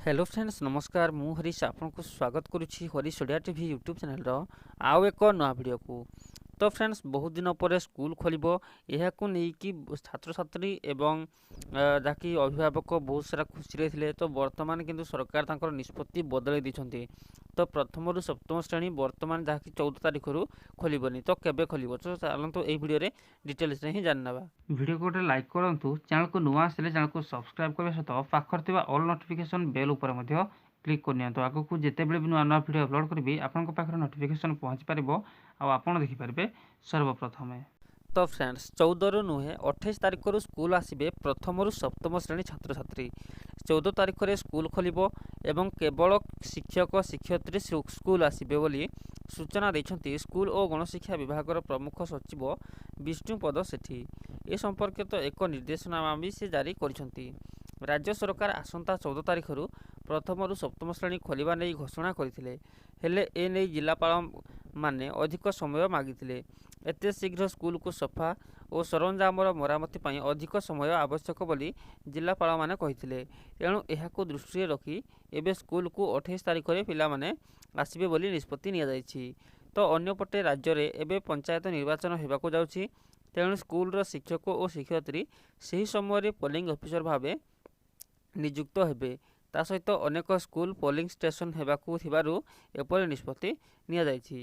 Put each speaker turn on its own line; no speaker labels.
Hello friends, ନମସ୍କାର। ମୁଁ ହରିଶ ଆପଣଙ୍କୁ ସ୍ୱାଗତ କରୁଛି ହରିଶ ଓଡ଼ିଆ ଟିଭି ୟୁଟ୍ୟୁବ୍ ଚ୍ୟାନେଲ୍ର ଆଉ ଏକ ନୂଆ ଭିଡ଼ିଓକୁ। ତ ଫ୍ରେଣ୍ଡସ୍, ବହୁତ ଦିନ ପରେ ସ୍କୁଲ ଖୋଲିବ। ଏହାକୁ ନେଇକି ଛାତ୍ରଛାତ୍ରୀ ଏବଂ ଯାହାକି ଅଭିଭାବକ ବହୁତ ସାରା ଖୁସିରେ ଥିଲେ। ତ ବର୍ତ୍ତମାନ କିନ୍ତୁ ସରକାର ତାଙ୍କର ନିଷ୍ପତ୍ତି ବଦଳାଇ ଦେଇଛନ୍ତି। ତ ପ୍ରଥମରୁ ସପ୍ତମ ଶ୍ରେଣୀ ବର୍ତ୍ତମାନ ଯାହାକି 14 ତାରିଖରୁ ଖୋଲିବନି, ତ କେବେ ଖୋଲିବ? ତ ଚାଲନ୍ତୁ, ଏଇ ଭିଡ଼ିଓରେ ଡିଟେଲ୍ସରେ ହିଁ ଜାଣିନେବା। ଭିଡ଼ିଓକୁ ଗୋଟେ ଲାଇକ୍ କରନ୍ତୁ। ଚ୍ୟାନେଲକୁ ନୂଆ ଆସିଲେ ଚ୍ୟାନେଲକୁ ସବସ୍କ୍ରାଇବ୍ କରିବା ସହିତ ପାଖରେ ଥିବା ଅଲ୍ ନୋଟିଫିକେସନ୍ ବେଲ୍ ଉପରେ ମଧ୍ୟ କ୍ଲିକ୍ କରିନିଅନ୍ତୁ। ଆଗକୁ ଯେତେବେଳେ ବି ନୂଆ ନୂଆ ଭିଡ଼ିଓ ଅପଲୋଡ଼ କରିବି, ଆପଣଙ୍କ ପାଖରେ ନୋଟିଫିକେସନ୍ ପହଞ୍ଚି ପାରିବ ଆଉ ଆପଣ ଦେଖିପାରିବେ ସର୍ବପ୍ରଥମେ। ତ ଫ୍ରେଣ୍ଡସ୍, 14ରୁ ନୁହେଁ, 28 ତାରିଖରୁ ସ୍କୁଲ ଆସିବେ ପ୍ରଥମରୁ ସପ୍ତମ ଶ୍ରେଣୀ ଛାତ୍ରଛାତ୍ରୀ। 14 ତାରିଖରେ ସ୍କୁଲ ଖୋଲିବ ଏବଂ କେବଳ ଶିକ୍ଷକ ଶିକ୍ଷୟିତ୍ରୀ ସ୍କୁଲ ଆସିବେ ବୋଲି ସୂଚନା ଦେଇଛନ୍ତି ସ୍କୁଲ ଓ ଗଣଶିକ୍ଷା ବିଭାଗର ପ୍ରମୁଖ ସଚିବ ବିଷ୍ଣୁପଦ ସେଠୀ। ଏ ସମ୍ପର୍କିତ ଏକ ନିର୍ଦ୍ଦେଶନାମା ବି ସେ ଜାରି କରିଛନ୍ତି। ରାଜ୍ୟ ସରକାର ଆସନ୍ତା 14 ତାରିଖରୁ ପ୍ରଥମରୁ ସପ୍ତମ ଶ୍ରେଣୀ ଖୋଲିବା ନେଇ ଘୋଷଣା କରିଥିଲେ। ହେଲେ ଏ ନେଇ ଜିଲ୍ଲାପାଳମାନେ ଅଧିକ ସମୟ ମାଗିଥିଲେ। ଏତେ ଶୀଘ୍ର ସ୍କୁଲକୁ ସଫା ଓ ସରଞ୍ଜାମର ମରାମତି ପାଇଁ ଅଧିକ ସମୟ ଆବଶ୍ୟକ ବୋଲି ଜିଲ୍ଲାପାଳମାନେ କହିଥିଲେ। ତେଣୁ ଏହାକୁ ଦୃଷ୍ଟିରେ ରଖି ଏବେ ସ୍କୁଲକୁ 28 ତାରିଖରେ ପିଲାମାନେ ଆସିବେ ବୋଲି ନିଷ୍ପତ୍ତି ନିଆଯାଇଛି। ତ ଅନ୍ୟପଟେ ରାଜ୍ୟରେ ଏବେ ପଞ୍ଚାୟତ ନିର୍ବାଚନ ହେବାକୁ ଯାଉଛି। ତେଣୁ ସ୍କୁଲର ଶିକ୍ଷକ ଓ ଶିକ୍ଷୟିତ୍ରୀ ସେହି ସମୟରେ ପୋଲିଂ ଅଫିସର ଭାବେ ନିଯୁକ୍ତ ହେବେ। ତା ସହିତ ଅନେକ ସ୍କୁଲ ପୋଲିଂ ଷ୍ଟେସନ ହେବାକୁ ଥିବାରୁ ଏପରି ନିଷ୍ପତ୍ତି ନିଆଯାଇଛି।